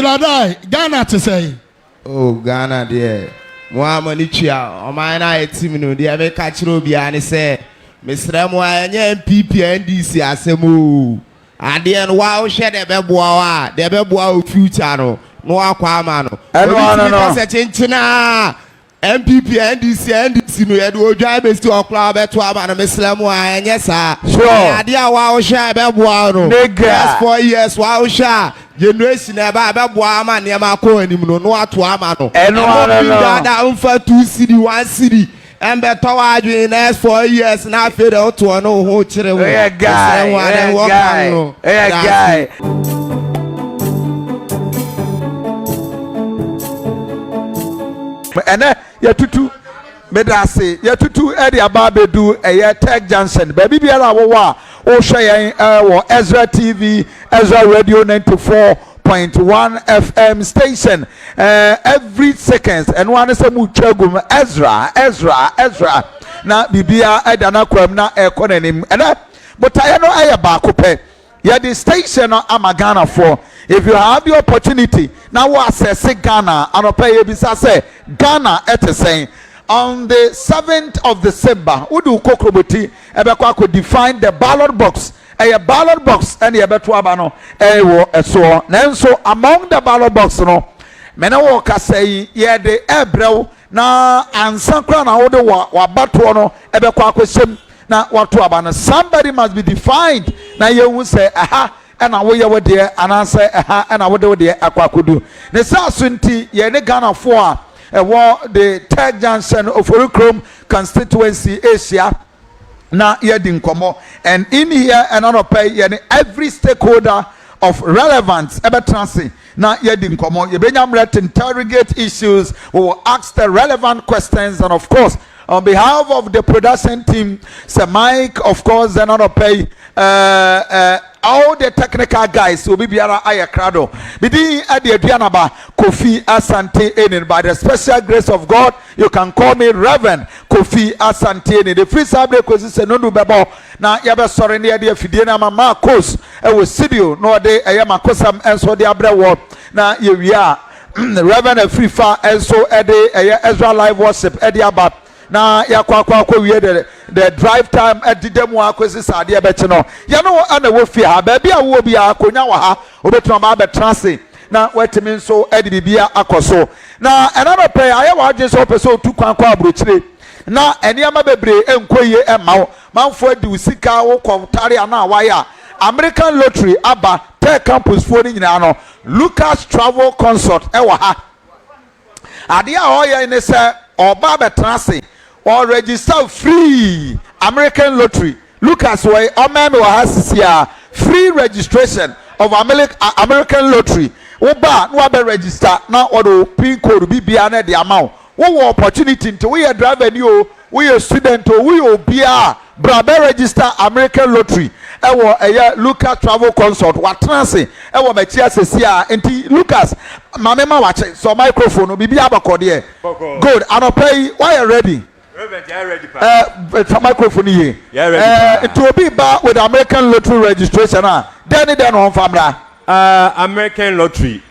Councillor Ghana te sɛn? Oh, Ghana deɛ, mo a mo ani tua ɔman no a yɛte mu no, deɛ meka kyerɛ obiara ne sɛ, mesrɛ mo a, ɛnyɛ NPP, NDC asɛm o. Adeɛ no, wa wohwɛ deɛ ɛbɛboa wo a, deɛ ɛbɛboa wo future no, na wakɔ ama no. Ɛno Obi ano tumi no. ka sɛ kyenkyena NPP, NDC, NDC no, yɛde odwan bɛsi hɔ koraa, bɛto aba no. Mesrɛ mo a, ɛnyɛ saa. Ɛyɛ adeɛ a wa wohwɛ a ɛbɛboa wo no. Nigga. Next 4 years, wa wohwɛ a generation ɛba ɛbɛboa ama nneɛma akɔ anim no, na wato ama no. Ɛno ano bi no. dada mfa 2 cedi, 1 cedi ɛmbɛtɔ w'adwene next 4 years, na afei de wotoɔ no wo ho kyerɛ wo. Ɛyɛ guy. Mesrɛ mo a, Ɛyɛ dɛn wɔka guy. no. Ɛyɛ That's guy. It. Ɛnɛ yɛtutu, meda ase, yɛtutu ɛde aba abɛdu ɛyɛ Tech Junction. Baabi biara a wɔwɔ a wɔrehwɛ yɛn wɔ Ezra TV, Ezra Radio 94.1 FM station, every seconds ɛno ara ne sɛ mu twa gu mu Ezra, Ezra, Ezra, na biribiara ɛda n'akwan mu na ɛrekɔ n'anim. Ɛnɛ botaeɛ no ɛyɛ baako pɛ. Yɛde station no ama Ghanafoɔ. If you have the opportunity na wo assess Ghana anɔpɛ, yɛbisa sɛ Ghana ɛte sɛn? On the 7th of December, wode wo kokroboti ɛbɛkɔ akɔ define the ballot box. Ɛyɛ ballot box ɛne yɛbɛto aba no ɛwɔ ɛsoɔ. Nanso among the ballot box no, mene wɔ kasa yi, yɛde ɛbrɛw na ansa koraa na wode wɔ wabatoɔ no ɛbɛkɔ akɔhyɛm na wato aba no, somebody must be defined na yɛhu sɛ ɛha ɛna woyɛ wo deɛ anaasɛ ɛha ɛna wode wo deɛ akɔ akɔdu ne saa so. Nti yɛne Ghanafoɔ a ɛwɔ the Third Junction, Oforikrom constituency ahyia na yɛdi nkɔmmɔ. And in here, ɛna nɔpɛ, yɛne every stakeholder of relevance ɛbɛtena ase na yɛdi nkɔmmɔ. Yɛbɛnya mmerɛ to interrogate issues. We will ask the relevant questions. And of course, on behalf of the production team, Sir Mike, of course, ɛna nɔpɛ yi, all the technical guys, obi biara ayɛ krado. Bidi ɛde Aduanaba Kofi Asante Enin. By the special grace of God, you can call me Reverend Kofi Asante Enin. The free sabre kosi sɛ nondu bɛbɔ na yɛbɛsɔre ne yɛde afidie no ama Marcos ɛwɔ studio na ɔde ɛyɛ makosam nso de abrɛ wɔ. Na yɛwie a, Reverend Afrifa nso ɛde ɛyɛ Ezra Live Worship ɛde aba na yɛakɔ akɔ wie the drive time. Ɛdeda mu akɔsi saa adeɛ bɛkye no, yɛne wo ɛna ɛwɔ fie ha. Baabi a wowɔ biara, akonnwa wɔ ha, wobɛtumi aba abɛtena ase na watumi nso ɛde biribia akɔ so. Na ɛna no pɛ ayɛ w'adwene sɛ wopɛ sɛ otu kwan kɔ aburokyire na nneɛma bebree nkɔ yie ɛma wo, manfoɔ adi wo sika, wokɔ tare ana wayɛ a, American Lottery aba Tech Campus foɔ no nyinaa no. Lucas Travel Consult ɛwɔ ha. Adeɛ a ɔyɛ ne sɛ ɔba abɛtena ase, ɔregister free American Lottery. Lucas wɔ ɔmɛn mi wɔ ha sisi a, free registration of American Lottery. Woba na wabɛ register na wɔde o pin code bi bia na ɛde ama wo. Wowɔ opportunity nti woyɛ driver ni o, woyɛ student o, woyɛ obiara, bra bɛ register American Lottery ɛwɔ ɛyɛ Lucas Travel Consult. Watena ase ɛwɔ m'akyi asesi a. Nti Lucas, maame ma wakye sɔ microphone no. Biribi abakɔ deɛ, good. Anɔpɛ yi wayɛ ready? Reverend, yɛ ready pa. Fa microphone yie. Yɛ ready paa. Nti obi ba with American Lottery registration a, dɛn ne dɛn na ɔnfa mmra? American Lottery,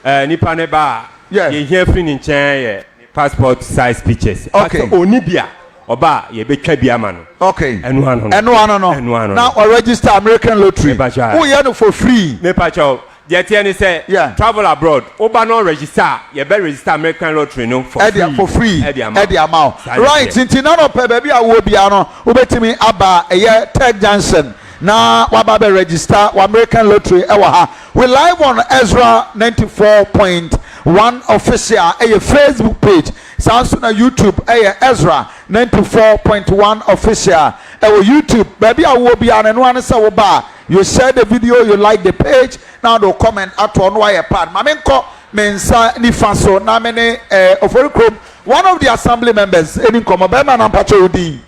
nipa ne ba a, yɛhia firi ne nkyɛn yɛ ne passport size pictures. Asɛ oni bi a, ɔba a, yɛbɛtwa bi ama no. Ɛno ano no. Ɛno ano no. Ɛno ano na no. ɔregister American Lottery. Mepa kyɛw. Woyɛ no for free? Mepa kyɛw, deɛ teɛ ne sɛ, travel abroad, woba no register a, yɛbɛ register American Lottery no for free. Ɛde for free. Ɛde ama. Ɛde ama wo. Saa ne teɛ. Nti na nɔpɛ, baabi a wowɔ biara no, wobɛtumi aba ɛyɛ Tech Junction na waba bɛ register wɔ American Lottery ɛwɔ ha. We live on Ezra 94.1 Official, ɛyɛ Facebook page. Saa nso na YouTube ɛyɛ Ezra 94.1 Official ɛwɔ YouTube. Baabi a wowɔ biara no, ɛno ara ne sɛ woba a, you share the video, you like the page na wode comment ato ɔno ayɛ part. Ma menkɔ me nsa nifa so na me ne Oforikrom, one of the assembly members, ɛni nkɔmmɔ. Bɛrima, na mpakyɛ wo din?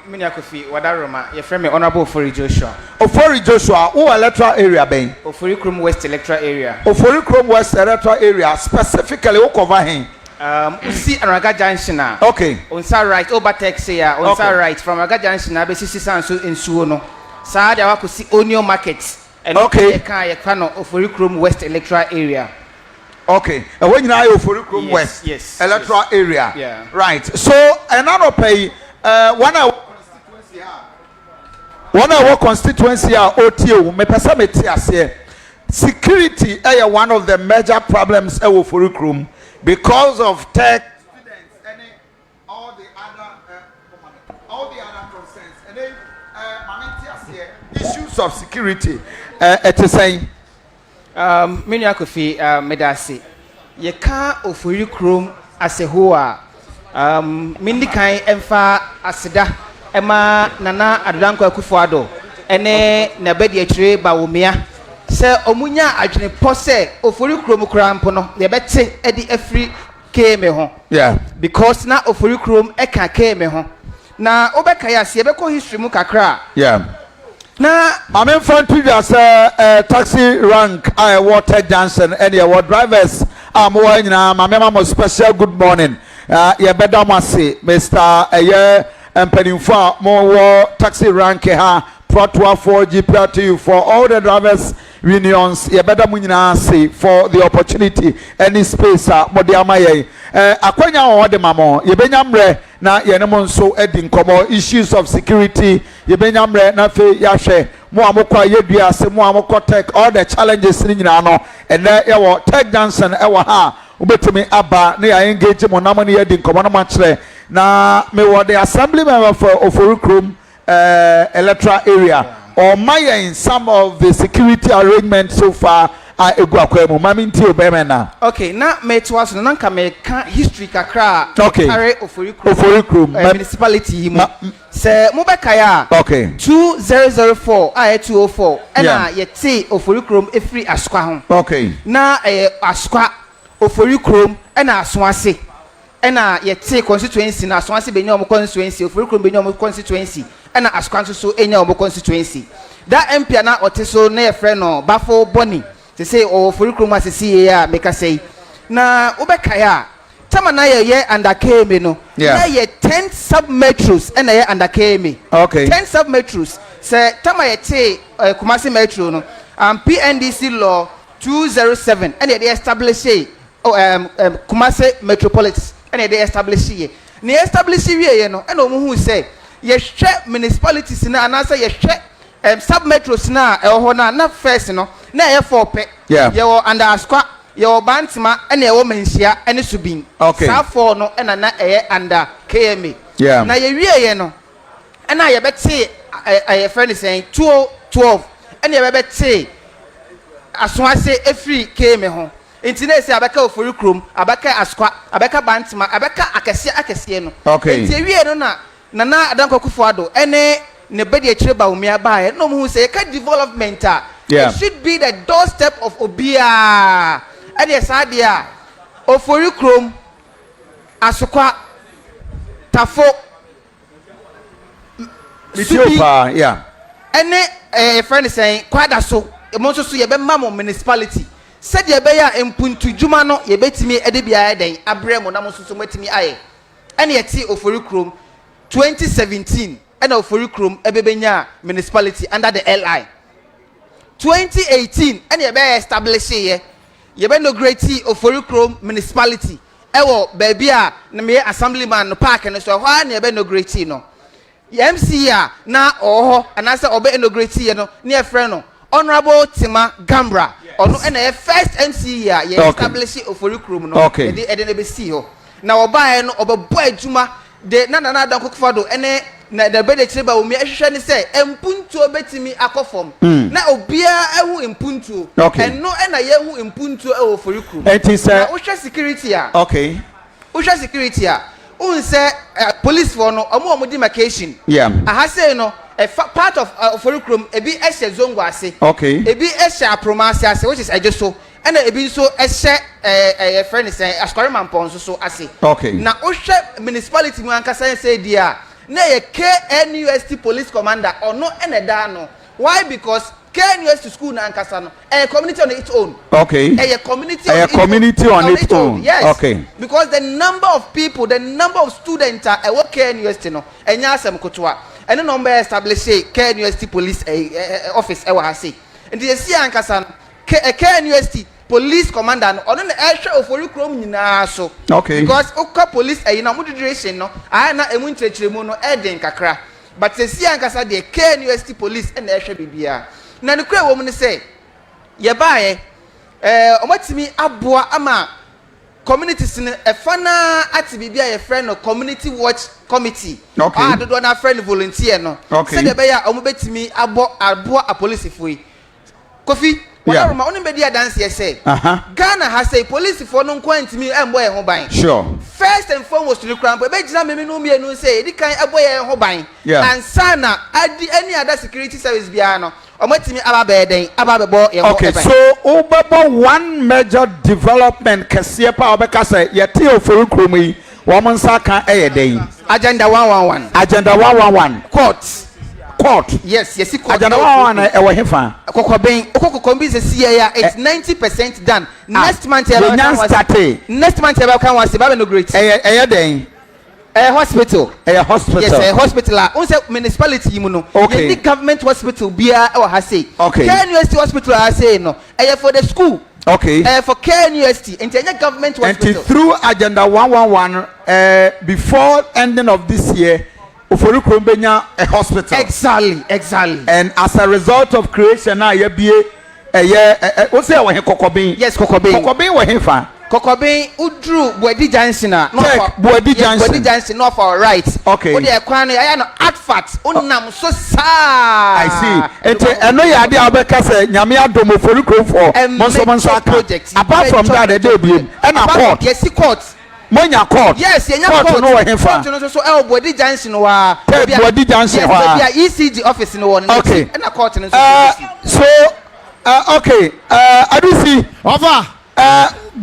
Me nua Kofi Wadaroma, yɛfrɛ me Honourable Ofori Joshua. Ofori Joshua, wowɔ electoral area bɛn? Oforikrom West Electoral Area. Oforikrom West Electoral Area. Specifically, wo cover hen? Wosi Anaraga Junction a, onsa right, woba taxi a, onsa right from Anaraga Junction a bɛsisi san so nsuo no. Saa de awakɔsi Onion Market. Ɛno yɛka a yɛka no Oforikrom West Electoral Area. Okay, ɛhɔ nyinaa yɛ Ofori Kurom West electoral area. Yeah. Right. So ɛna nɔpɛ yi, wɔn a constituency a wɔn a ɛwɔ constituency a ɔtie wo, mepɛ sɛ mete aseɛ. Security ɛyɛ one of the major problems ɛwɔ Ofori Kurom because of tech students ɛne all the other concerns. Ɛnɛ maame nte aseɛ, issues of security ɛte sɛn? Me nua Kofi, meda ase. Yɛka Ofori Kurom as a whole a, mendi kan ɛmfa aseda ɛma Nana Addo Dankwa Akufo-Addo ɛne n'abadiakyire Bawumia sɛ ɔmo nya adwenepɔ sɛ Ofori Kurom koraa mpo no yɛbɛte ɛde afiri KMA ho because na Ofori Kurom ɛka KMA ho. Na wobɛka yɛ ase, yɛbɛkɔ history mu kakra a, na Maame, nfa nto dwa sɛ taxi rank a ɛwɔ Tech Junction ɛne ɛwɔ drivers a mowɔ ha nyinaa, maame ma mo special good morning. Yɛbɛda mo ase, Mr ɛyɛ mpanimfoɔ a mowɔ taxi rank ha, Protoafoɔ, GPRTU for all the drivers unions, yɛbɛda mo nyinaa ase for the opportunity ɛne space a mode ama yɛn. Akwanya a wɔde ma mo, yɛbɛnya mmerɛ na yɛne mo nso adi nkɔmmɔ issues of security. Yɛbɛnya mmerɛ na afei yɛahwɛ mo a mokɔ a yɛdua ase, mo a mokɔ tech, all the challenges ne nyinaa no. Ɛnɛ yɛwɔ Tech Junction ɛwɔ ha a wobɛtumi aba na yɛ engage mo na mo ne yɛdi nkɔmmɔ no mo akyerɛ. Na mewɔ the assembly member for Ofori Kurom electoral area, ɔma yɛn some of the security arrangements so far a egu akwan mu. Maame, nti o bɛrɛ na. Okay, na metoa so no, na nka meka history kakra a ɛtare Ofori Kurom Ofori Kurom. Municipality yi mu. Sɛ mobɛkae a, 2004 a ɛyɛ 204 ɛna yɛte Ofori Kurom efiri Asokwa ho. Na ɛyɛ Asokwa, Ofori Kurom ɛna Asoase ɛna yɛte constituency na Asoase bɛnya wɔn constituency, Ofori Kurom bɛnya wɔn constituency, ɛna Asokwa nso so enya wɔn constituency. Da MP a na ɔte so na yɛfrɛ no Baffoe Bonnie, sese ɔwɔ Ofori Kurom a sese yie a meka sɛ yi. Na wobɛkae a, tama na yɛyɛ under KMA no, na yɛ 10 sub metros ɛna ɛyɛ under KMA. 10 sub metros. Sɛ tama yɛte Kumasi Metro no, PNDC Law 207 ɛna yɛde establish oh, Kumasi Metropolis ɛna yɛde establish yɛ. Na yɛ establish wie yɛ no, ɛna wɔn hu sɛ yɛhwɛ municipalities na anaasɛ yɛhwɛ sub metros na ɛwɔ hɔ na first no na ɛyɛ four pɛ. Yɛwɔ under Asokwa, yɛwɔ Bantama, ɛna ɛwɔ Manhyia ɛne Subin. Saa four no ɛna na ɛyɛ under KMA. Na yɛwie yɛ no, ɛna yɛbɛte ɛ ɛ yɛfrɛ no sɛn, 2012, ɛna yɛbɛbɛte Asoase efiri KMA ho. Nti na esi abɛka Ofori Kurom, abɛka Asokwa, abɛka Bantama, abɛka akɛseɛ akɛseɛ no. Nti ewie no na Nana Dankwa Akufo-Addo ɛne ne bɛdi akyire Bawumia baeɛ na wɔn hu sɛ yɛka development a, it should be the doorstep of obiara. Ɛdeɛ saa deɛ a, Ofori Kurom, Asokwa, Tafo, Metie o Subi paa, yeah. Ɛne yɛfrɛ no sɛn, Kwadaso, mo nso so yɛbɛma mo municipality sɛdeɛ ɛbɛyɛ a mpuntudwuma no yɛbɛtumi de bi ayɛ dɛn abrɛ mo na mo nso so moatumi ayɛ. Ɛne yɛte Ofori Kurom 2017, ɛna Ofori Kurom ɛbɛbɛnya municipality under the LI. 2018 ɛne yɛbɛyɛ establish yɛ, yɛbɛ inaugurate Ofori Kurom municipality ɛwɔ baabi a na meyɛ assemblyman no, park no so ɛhɔ ara na yɛbɛ inaugurate no. MC a na ɔwɔ hɔ anaasɛ ɔbɛ inaugurate yɛ no ne yɛfrɛ no Honourable Tema Gambra. Ɔno ɛna yɛ first MC a yɛ establish Ofori Kurom no. Yɛde ɛde no bɛsii hɔ na ɔbaeɛ no, ɔbɛbɔ adwuma de na Nana Addo Akufo-Addo ɛne na bɛde kyerɛ Bawumia ɛhwehwɛ ne sɛ mpuntuo bɛtumi akɔ fam na obiara ɛho mpuntuo. Ɛno ɛna yɛhu mpuntuo ɛwɔ Ofori Kurom. Enti sɛ Na wohwɛ security a, wohwɛ security a, wohu sɛ policefoɔ no, ɔmo a ɔmo demarcation aha sei no, ɛfa part of Ofori Kurom, ebi ɛhyɛ Zongo ase, ebi ɛhyɛ Aproma ase, which is Ɛgye so, ɛna ebi nso ɛhyɛ ɛɛ ɛyɛ fɛ ne sɛn, Asokore Mampɔn nso so ase. Na wohwɛ municipality mu ankasa sɛ di a, na ɛyɛ KNUST police commander, ɔno ɛna ɛda ano. Why? Because KNUST school na ankasa no ɛyɛ community on its own. Ɛyɛ community on Ɛyɛ its community own. On its own. Yes. Because the number of people, the number of students a ɛwɔ KNUST no, ɛnyɛ asɛm kotoa. Ɛno na wɔn bɛyɛ establish KNUST police office ɛwɔ ha sei. Nti esi ankasa no, KNUST police. Police commander no ɔno na ɛhwɛ Ofori kurom nyinaa so. Okay. Because wokɔ police ɛyi na ɔmo duration no ayɛ na emu nkyerɛkyerɛmu no ɛden kakra. But sɛsi ankasa deɛ KNUST police ɛna ɛhwɛ biribiara. Na ne kura ɛwɔ mu ne sɛ yɛbaeɛ ɛɛ ɔmo atumi aboa ama communities no ɛfa no ara ate biribi a yɛfrɛ no community watch committee Okay. a dodoɔ no afrɛ no volunteer no Okay. sɛdeɛ ɛbɛyɛ a wɔn bɛtumi abɔ aboa apolisifoɔ yi. Kofi, wɔn Yeah. aroma wɔn bɛdi adanseɛ sɛ Aha. Ghana ha sɛ polisifoɔ no nko ara ntumi mmɔ yɛn ho ban. Sure. First and foremost no koraa mpo ɛbɛgyina mmemme no mmienu sɛ yɛdi kan ɛbɔ yɛn ho ban Yeah. ansa na adi any other security service biara no wɔatumi aba abɛyɛ dɛn aba abɛbɔ yɛn ho Okay, ban. so wobɛbɔ one major development kɛseɛ pa a wobɛka sɛ yɛte Ofori kurom yi wɔn nsa aka ɛyɛ dɛn? Agenda 111. Agenda 111. Court. Court. Yes, yɛsi court. Agenda 111 ɛwɔ hefa? Kɔkɔbɛn, wokɔ Kɔkɔbɛn sɛ si yɛ a, it's 90% done. Next month yɛ bɛka Yɛnya ho asɛm. nstate. Next month yɛ bɛka ho asɛm, bɛbɛ no great. Ɛyɛ ɛyɛ dɛn? Ɛyɛ hospital. Ɛyɛ hospital. Yes, ɛyɛ hospital a, n sɛ municipality yi mu no, Okay. yɛnni government hospital biara ɛwɔ ha sei. Okay. KNUST hospital ha sei no, ɛyɛ for the school. Okay. Ɛyɛ for KNUST, nti ɛnyɛ government Nti hospital. through Agenda 111, before ending of this year, Ofori kurom bɛnya a hospital. Exactly, exactly. And as a result of creation a yɛbie ɛyɛ ɛ ɛ wosɛ ɛwɔ he Kɔkɔben? Yes, Kɔkɔben. Kɔkɔben wɔ he fa? Kɔkɔben, woduru Buadi Junction a, na Check, ɔfa- Buadi Yes, Junction. Buadi Junction, na ɔfa right. Okay. Wode ɛkwan no, yɛayɛ no adfat, wonam so saa. I see. Nti ɛno yɛ adeɛ a wobɛka sɛ Nyame adom Ofori kuromfoɔ mo nso mo nsa aka. Project. Apart from that ɛdɛ ebiem ɛna Apart from- court. Yɛsi court. Monya court. Yes, yɛnya court. court. No wɔ he fa? Court no nso so ɛwɔ Buadi Junction hɔ a. Tɛ Baabi a- Buadi Junction Yes, hɔ a. baabi a ECG office no wɔ no Okay. n'akyi. Ɛna court no nso so si. So okay, Adusi. Ɔfa.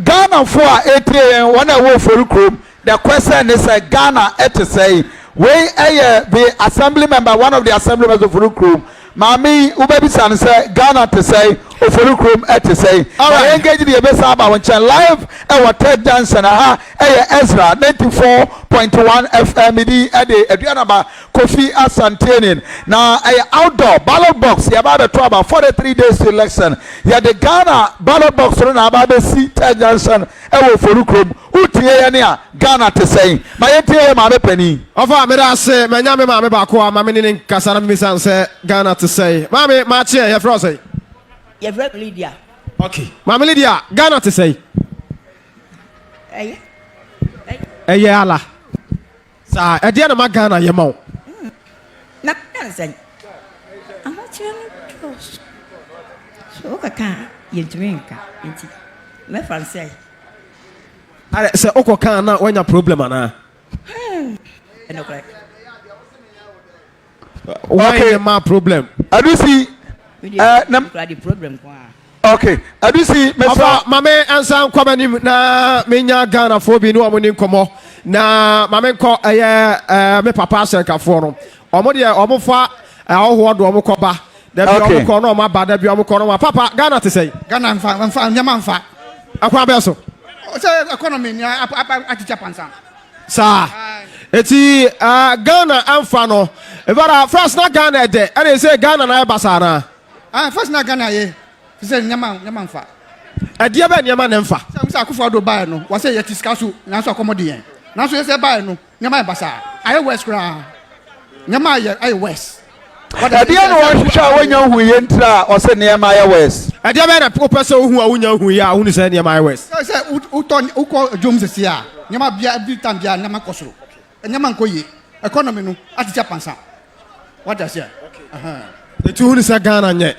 Ghanafoɔ a ɛtie yɛn, wɔn a ɛwɔ Ofori kurom, the question ne sɛ Ghana ɛte sɛn? Wei ɛyɛ the assembly member, one of the assembly members of Ofori kurom. Maame yi, wobɛbisa no sɛ Ghana te sɛn, Ofori kurom ɛte sɛn? Na Alright. yɛn engage deɛ yɛbɛsan aba wo nkyɛn live ɛwɔ Third Junction. Aha ɛyɛ Ezra 94.1 FM di ɛde Aduanaba Kofi Asantehene. Na ɛyɛ outdoor ballot box yɛba abɛto aba 43 days to election. Yɛde Ghana ballot box no na aba abɛsi Third Junction ɛwɔ Ofori kurom. Wotie yɛn a, Ghana te sɛn? Ma yɛntie yɛ maame panin. Ɔfa, meda ase. Manya me maame baako a ma me ne ne nkasa na memisa no sɛ Ghana te sɛn. Maame, maakyeɛ, yɛfrɛ wo sɛn? Yɛfrɛ me Lydia. Okay. Maame Lydia, Ghana te sɛn? Ɛyɛ. Ɛyɛ ala. Saa, ɛdeɛ na ma Ghana yɛ ma wo? Na meka no sɛn? Ahokyerɛ no dɔɔso. So wokɔka a, yɛntumi nka. Nti mɛfa no sɛ. Are, sɛ wokɔka a na woanya problem anaa? Ɛnokorɛ. Why Okay. ne ma problem? Adusi. Me deɛ, Na mekura de problem ko a. Okay. Adusi, mesrɛ. Ɔfa, ma me nsa nkɔ m'anim na menya Ghanafoɔ bi ne wɔn ni nkɔmmɔ. Na ma me nkɔ ɛyɛ me papa ahyɛnkafoɔ no. Wɔn deɛ wɔn fa ahɔhoɔ do wɔn kɔ ba. Dabi Okay. wɔn kɔ na wɔn aba, dabi wɔn kɔ na wɔn aba. Papa, Ghana te sɛn? Ghana nfa nfa nneɛma nfa. Ɛkwan bɛɛ so. Sɛ economy ni atiti apansa. Saa. Eti Ghana amfa no. Ebara first na Ghana ɛdɛ ɛna ɛsɛ Ghana na ayɛ basaa naa. Ah, first na Ghana yɛ sɛ nneɛma nneɛma nfa. Ɛdeɛ bɛ nneɛma na nfa. Sɛ sɛ Akufo Addo baeɛ no, wɔsɛ yɛte sika so nanso akɔmɔ de yɛn. Nanso yɛsɛ baeɛ no, nneɛma yɛ basaa. Ayɛ worse koraa. Nneɛma ayɛ ayɛ worse. Ɛdeɛ na wɔhwehwɛ a wonya hu yɛ ntira a ɔsɛ nneɛma ayɛ worse. Ɛdeɛ bɛ na wopɛ sɛ wohu a wonya hu yɛ a wohunu sɛ nneɛma ayɛ worse. Sɛ sɛ wotɔ wokɔ dwom sisi a, nneɛma bia every time bia nneɛma kɔ soro. Nneɛma nkɔ yie. Economy no atete apansa. Wate aseɛ? Eti wohunu sɛ Ghana nyɛ.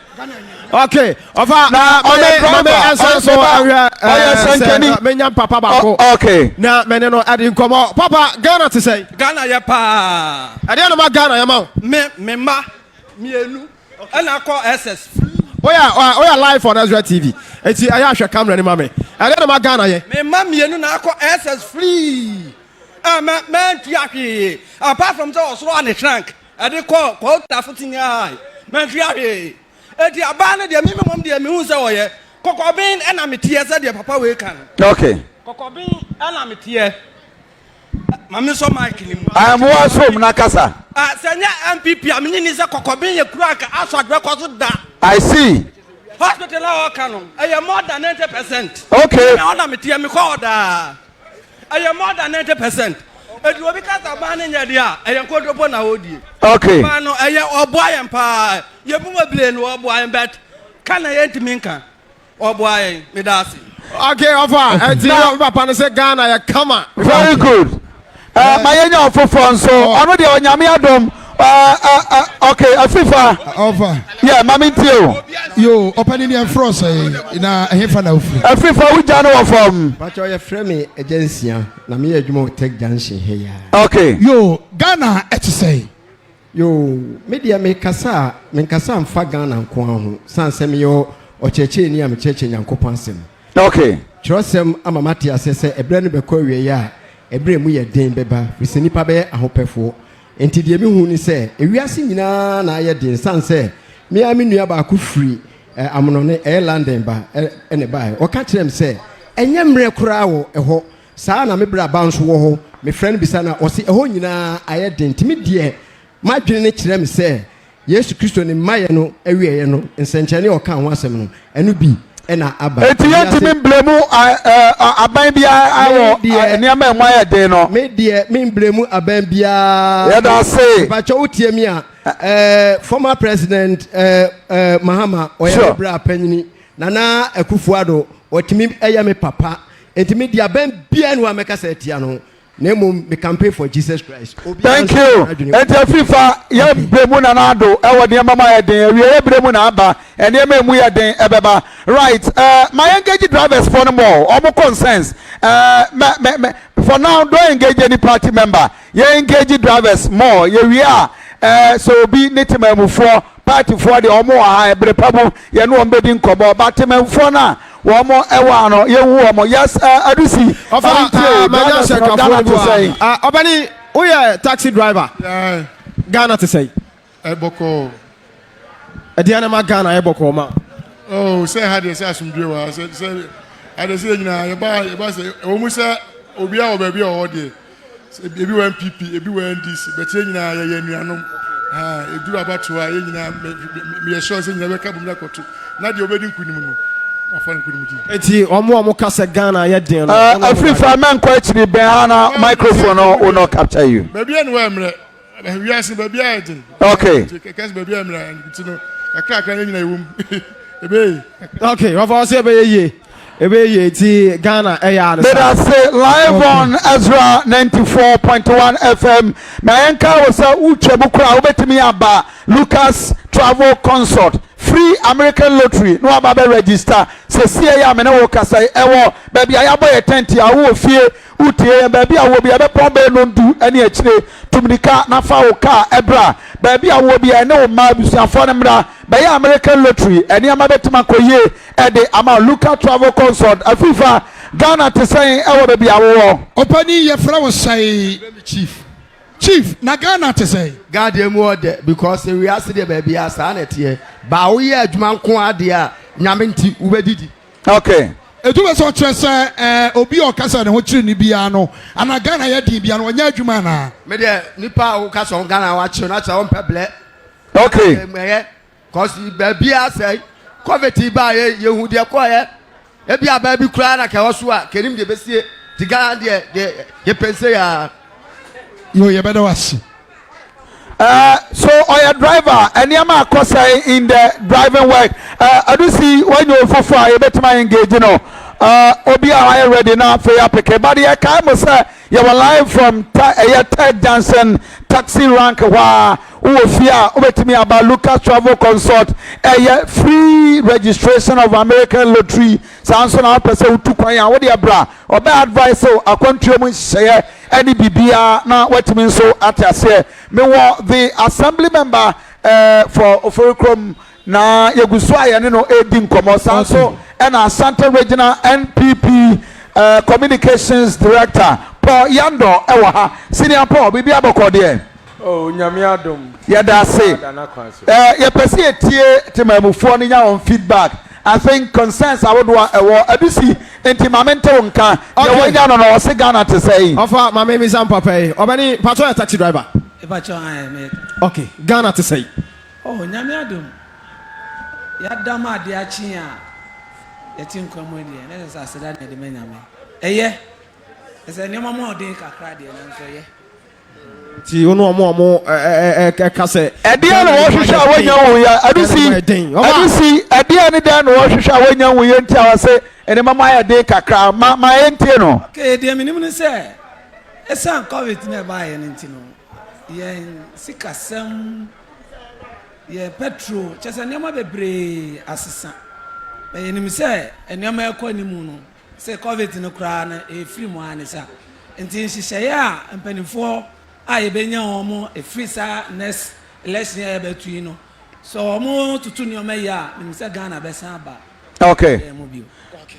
Okay, ɔfa Na ɔyɛ mame driver, ɛnsa ɔyɛ so meba, ahwɛ ɔyɛ sɛ sɛnkyɛni. menya papa baako. Okay. Na mene no ɛde nkɔmmɔ. Papa, Ghana te sɛn? Ghana yɛ paa. Ɛdeɛ na ma Ghana yɛ ma wo? Me mma mmienu ɛna akɔ SS. Oya oya live on Ezra TV. Eti ɛyɛ ahwɛ camera ni ma me. Ɛdeɛ na ma Ghana yɛ? Me mma mmienu na akɔ SS free. A mɛ mɛntua hwee apart from sɛ ɔsoro a ne shrunk ɛde kɔ kɔɔtafo senior high mɛntua hwee. Eti abaa no deɛ me mmom deɛ mehu sɛ ɔyɛ kɔkɔben ɛna meteɛ sɛ deɛ papa wei ka no. Okay. Kɔkɔben ɛna meteɛ. Ma me nsɔ mic no mu. Amoa som na kasa. Ah, sɛ nyɛ NPP a menye ni sɛ kɔkɔben yɛ kuro a nka aswad bɛkɔ so da. I see. Hospital a ɔka no, ɛyɛ more than 90%. Okay. Me hɔ na meteɛ, mekɔ hɔ daa. Ɛyɛ more than 90%. Eti obi ka sɛ aban no nyɛ deɛ a, ɛyɛ nkontompo na ɔredie. Okay. Aban no, ɛyɛ ɔboa yɛn paa. Yɛn mu bebree na ɔboa yɛn but ka na yɛntumi nka. Ɔboa yɛn. Meda ase. Okay, ɔfa ɛti Na- me papa no sɛ Ghana yɛ kama. Very good. Eh, ma yɛnya ɔfoforɔ nso. Ɔno deɛ ɔnyame adom. Eh, eh, eh, okay, afifa. Ɔfa. Yeah, ma mentie o. Yo, ɔpani ni ɛfrɛ sɛ na ɛhefa na wofiri? Afifa wogya no wɔ fam. Pakyɛ yɛfrɛ me Agya Nsia na meyɛ adwuma wɔ Tech Junction ha yi ara. Okay. Yo, Ghana ɛte sɛn? Yoo, me deɛ mekasa a, menkasa mfa Ghana nko ara ho, sane sɛ meyɛ ɔkyerɛkyerɛni a mekyerɛkyerɛ Nyankopɔn asɛm. Okay. Kyerɛwsɛm ama mate aseɛ sɛ ɛberɛ no bɛkɔ awieɛ a, ɛberɛ a ɛmu yɛ den bɛba, firi sɛ nnipa bɛyɛ ahopɛfoɔ. Enti deɛ mehu ne sɛ, ewiase nyinaa na ayɛ den, sane sɛ me ara me nua baako firi eh, Amonɔne, ɛyɛ London ba, eh, na ɛbaeɛ. Ɔka kyerɛɛ me sɛ, ɛnyɛ mmerɛ koraa wɔ ɛhɔ. Saa ara na me bra ba nso wɔ hɔ, mefrɛ no bisa no a, ɔse ɛhɔ nyinaa ayɛ den. Nti me deɛ, m'adwene no kyerɛ me sɛ Yesu Kristo ne mmaeɛ no awieɛ no, nsɛnkyerɛnne a ɔkaa ho asɛm no, ɛno bi na aba. Enti yɛntumi mblemu aban biara wɔ nneɛma a ɛmu ayɛ den no. Me deɛ, me mblemu aban biara. Yɛda ase. Mepakyɛ wotie me a, former president Mahama, ɔyɛ me bra panyini. Nana Akufo Addo, ɔtumi yɛ me papa. Enti me deɛ abɛn biara ni hɔ a mɛkasa atia no, na mmom me campaign for Jesus Christ. Obiara Thank nso you. n'adwene. Enti afifa yɛ brɛ mu Nana Addo ɛwɔ nneɛma mu ayɛ den awieɛ brɛ mu na aba nneɛma emu yɛ den ɛbɛba right eh, ma yɛ engage drivers foɔ no more ɔmo concerns eh, mɛ mɛ mɛ for now don't engage any party member yɛ engage drivers more yɛ wie a eh, sɛ obi ne temamufoɔ Party foɔ deɛ wɔn wɔ ha ɛbere pa mu yɛne wɔn bɛdi nkɔmmɔ but temanfoɔ no a wɔn ɛwɔ ha no yɛnhu wɔn yes uh, Adusi Ɔfa maame tie o manya drivers no hyɛnkafoɔ Ghana no te bi wɔ sɛn ha. Ɔbɛni woyɛ taxi driver Yeah. Ghana te sɛn? Ɛbɔkɔɔ. Ɛdeɛn na ɛma Ghana yɛ bɔkɔɔ ma wo? Oh, sɛ ha deɛ sɛ asomdwoe wɔ ha sɛ sɛ adeɛ sɛ yɛn nyinaa yɛba yɛba sɛ ɛwɔ mu sɛ obiara wɔ baabi a ɔwɔ deɛ Ebi wɔ NPP, ebi wɔ NDC, but yɛn nyinaa yɛyɛ anuanom. Ha, eduru abatoɔ a, yɛn nyinaa meyɛ sure sɛ nyinaa bɛka bom na akɔto. Na deɛ ɔbɛdi nkunim no, wafa no nkunimdi. Eti wɔn a wɔka sɛ Ghana yɛ den no, wɔn na wɔn Afrifa mɛnkɔ akyiri bɛn ha na microphone no will not capture you. Baabi a ne wɔ mmerɛ. Wiase baabi a yɛ den. Okay. Kɛse baabi a mmerɛ nti no kakrakra yɛn nyinaa yɛwɔ mu. Ebeye. Okay, wɔfa ɔsɛ ɛbɛyɛ yie. Ɛbɛyɛ yie nti Ghana ɛyɛ a ne saa. Medase live on Ezra 94.1 FM. Na yɛnka wo sɛ wotwa mu koraa wobɛtumi aba Lucas Travel Consult free American Lottery na waba bɛ register. Sɛsie yɛ a me ne wo kasa yi ɛwɔ baabi a yɛabɔ yɛ tent a wowɔ fie Wotie yɛn baabi a wowɔ biara, yɛbɛpɔn bɛyɛ nnɔndu ne akyire. Tu mmirika na fa wo kaa bra. Baabi a wowɔ biara, ɛne wo mma, abusuafoɔ no mmra. Bɛyɛ American Lottery. Nneɛma bɛtumi akɔ yie de ama wo. Luca Travel Consult, Afifa, Ghana te sɛn wɔ baabi a wowɔ? Ɔpanin yɛfrɛ wo sɛn? Yɛfrɛ me Chief. Chief, na Ghana te sɛn? Ghana deɛ mu ɔdɛ because wiase deɛ baabiara saa na ɛteɛ. Baa woyɛ adwuma nko ara deɛ a, Nyame nti wobɛdidi. Okay. Etu bɛ sɛ ɔkyerɛ sɛ ɛɛ obi a ɔka sɛ ne ho kyere no biara no anaa Ghana yɛ den biara no ɔnyɛ adwuma anaa? Me deɛ nipa a woka sɛ Ghana wakyew no akyerɛ wɔmpɛ blɛ. Okay. Ɛyɛ cause baabi asɛe covid yi baa yɛ yɛhu deɛ kɔɔyɛ ebi abaa bi koraa na kɛwɔ so a kɛnim deɛ bɛsie ti Ghana deɛ deɛ yɛpɛ nse yaa. Yo yɛbɛda wo ase. Uh, so ɔyɛ driver nneɛma akɔ sɛn in the driving work uh, adusi wanya ofofo a yɛbɛtumi engage no uh, obi a wayɛ ready na afei apeke but yɛkae mo sɛ yɛwɔ live from ta ɛyɛ third junction taxi rank hɔ a wowɔ fie a wobɛtumi aba lucas travel consult ɛyɛ free registration of american lottery saa nso na wopɛ sɛ wotu kwan a wode bra ɔbɛ advice wo akwantuo mu nhyehyɛeɛ ɛne biribiara na watumi nso ate aseɛ. Mewɔ the assembly member eh, for Oforikrom na yɛgu so a yɛne no ɛredi nkɔmmɔ. Saa nso ɛna Asante Regional NPP eh, Communications Director Paul Yandor ɛwɔ ha. Senior Paul, biribi abɔkɔ deɛ? Oh, Nyame adom. Yɛda ase. Da n'akwan so. Eh, yɛpɛ sɛ yɛtie temammufoɔ no nya wɔn feedback. I think concerns ahodoɔ a ɛwɔ Adusi nti ma mente wo nka. Deɛ Okay. wanya no no ɔse Ghana te sɛn? Ɔfa ma me misa mpapa yi. Ɔbɛni mpatsɔ yɛ taxi driver. Mpatsɔ ae me yɛ. Okay, Ghana te sɛn? Oh Nyame adom. Yɛada ma adeɛ akye a yɛte nkwa mu deɛ, na ɛsɛ sɛ aseda na yɛde ma Nyame. Ɛyɛ, ɛsɛ nneɛma mu ɔden kakra deɛ, nanso ɛyɛ. Nti wo ne wɔn a wɔn ɛka sɛ. Ɛdeɛn na wɔhwehwɛ a wɔnnya nhuiɛ? Adusi, Adusi, ɛdeɛn ne dɛn na wɔhwehwɛ a wɔnnya nhuiɛ nti a wɔse nneɛma mu ayɛ den kakra? Ma, ma yɛntie no. Okay, deɛ menim ne sɛ, ɛsiane covid na ɛbaeɛ no nti no, yɛn sikasɛm, yɛn petrol, kyerɛ sɛ nneɛma bebree asesa. Na yɛnim sɛ nneɛma ɛkɔ anim no, Sɛ covid no koraa no ɛfiri mu ara ne sa. Nti nhyehyɛeɛ a mpanimfoɔ a yɛbɛnya wɔn ɛfiri saa next election a yɛbɛto yi no, sɛ wɔn toto nneɛma yie a, menim sɛ Ghana bɛsan aba Okay. yɛn mu bio.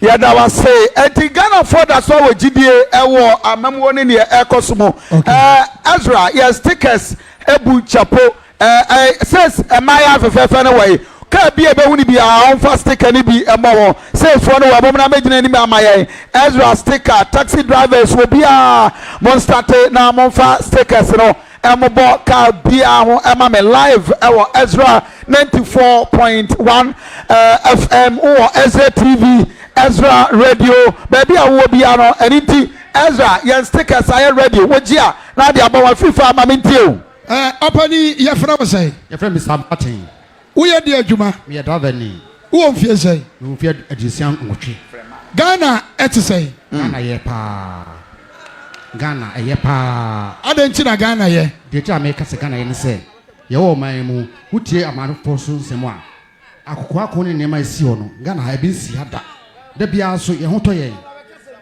Yɛda wo ase. Enti Ghanafoɔ da so wɔ gyidie wɔ amamuo ne neɛ ɛrekɔ so mu. Eh, Ezra, yɛ stickers bu chapo. Eh, eh, sales mmaayewa fɛfɛɛfɛ no wɔ yi. Kaa bi a ɛbɛhu no biara, ɔmfa sticker no bi mmɔ ho. Salesfoɔ no wɔ, mommra mmɛgyina anim ama yɛn. Ezra sticker, taxi drivers, obiara, monstate na momfa stickers no mmobɔ kaa biara ho ɛma me live ɛwɔ Ezra 94.1 eh, FM, wowɔ Ezra TV, Ezra Radio, baabi a wowɔ biara no. Ɛno nti, Ezra, yɛn stickers ayɛ ready, wogye a na ade abɔ wɔn afiri fa ma mentie o. Eh, ɔpani, yɛfrɛ wo sɛn? Yɛfrɛ me Mr. Martin. Woyɛ deɛ adwuma? Meyɛ driver ni. Wowɔ mfie sɛn? Mewɔ mfie 68. Ghana ɛte sɛn? Ghana yɛ paa. Ghana ɛyɛ paa. Adɛn nti na Ghana yɛ? Deɛ nti a meka sɛ Ghana yɛ ne sɛ, yɛwɔ ɔman yi mu, wotie amanfoɔ so nsɛm a, Akokoako ne nneɛma a esi hɔ no, Ghana ha, ebi nsi ha da. Da biara nso, yɛn ho tɔ yɛn.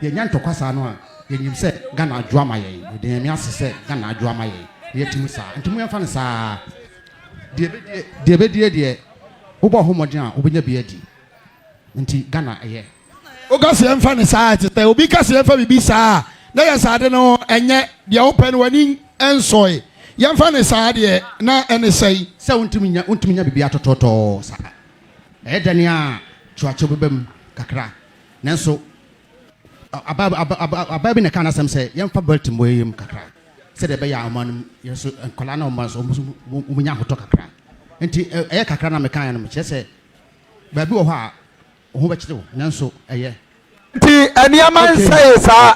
Yɛnya ntɔkwa saa no a, yɛnim sɛ Ghana adwo ama yɛn. Yɛda Nyame ase sɛ Ghana adwo ama yɛn na yɛte mu saa. Nti mo yɛmfa no saa ara. Deɛ ɛbɛdie, deɛ ɛbɛdie deɛ, wobɔ wo ho mmɔden a, wobɛnya bi adi. Nti Ghana ɛyɛ. Woka sɛ yɛmfa no saa a, ɛte sɛ obi ka sɛ yɛmfa biribi saa a, na yɛ sɛ ade no ɛnyɛ deɛ wopɛ no, w'ani nsɔe. Yɛmfa no saa deɛ, na ɛne sɛn? Sɛ wontumi nya wontumi nya biribiara tɔtɔɔtɔɔ saa. Ɛyɛ dɛn ara a, kyewakyewɛ bɛba mu kakra. Nanso aba aba aba abaa bi na ɛkaa n'asɛm sɛ yɛmfa bɛlt mmɔ yɛn yam kakra sɛdeɛ ɛbɛyɛ a ɔman no mu yɛn nso nkwadaa ne ɔman nso wɔn nso wɔbɛnya ahotɔ kakra. Nti ɛyɛ kakra na mekaeɛ no, mekyerɛ sɛ baabi wɔ hɔ a Wo ho bɛkyere wo, nanso ɛyɛ. Nti nneɛma nsɛee saa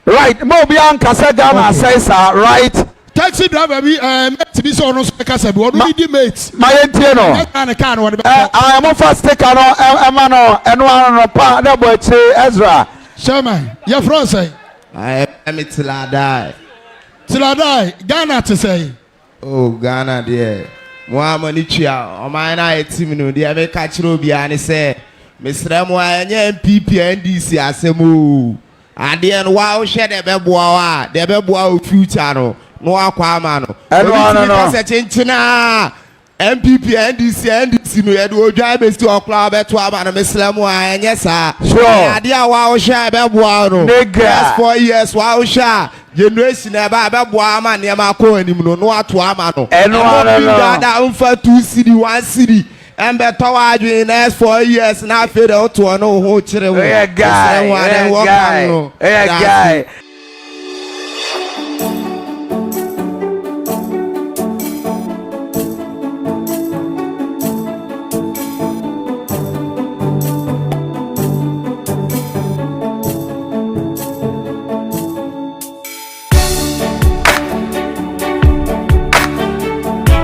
right ma obiara nka sɛ Ghana asɛe saa right. Taxi driver bi ɛɛ eh, mate bi sɛ ɔno nso bɛkasa bi ɔno ne di mate. Ma yɛn tie no. Ɛnyɛ saa ne kaa no wɔde bɛkɔ. Ɛ ah mo fa sticker no ɛma no ɛno ano no pa na ɛbɔ akyire Ezra. Chairman, yɛfrɛ wo sɛn? Ɛfrɛ me Tiladai. Tiladai, Ghana te sɛn? Oh Ghana deɛ mo ara mo ani tua ɔman no a yɛte mu no deɛ meka kyerɛ obiara ne sɛ mesrɛ mo a ɛnyɛ NPP NDC asɛm oo adeɛ no wa wohwɛ deɛ ɛbɛboa wo a deɛ ɛbɛboa wo future no na wakɔ ama no Ɛno obi ano tumi no. ka sɛ kyenkyenaa NPP NDC NDC no yɛde odwan bɛsi hɔ koraa wobɛto ama no mesrɛ mo a ɛnyɛ saa Sure. ɛyɛ adeɛ a wa wohwɛ a ɛbɛboa wo no Nigga. next 4 years wa wohwɛ a Generation a ɛba a ɛbɛboa ama nneɛma akɔ anim no, na wato ama no. Ɛno ara bi no. daadaa mfa 2 cedi 1 cedi ɛmbɛtɔ w'adwene next 4 years na afei deɛ wotoɔ no wo ho kyere wo. Woyɛ guy, Mesrɛ wo woyɛ adɛn wɔka guy, no. woyɛ Ɛda guy. ase.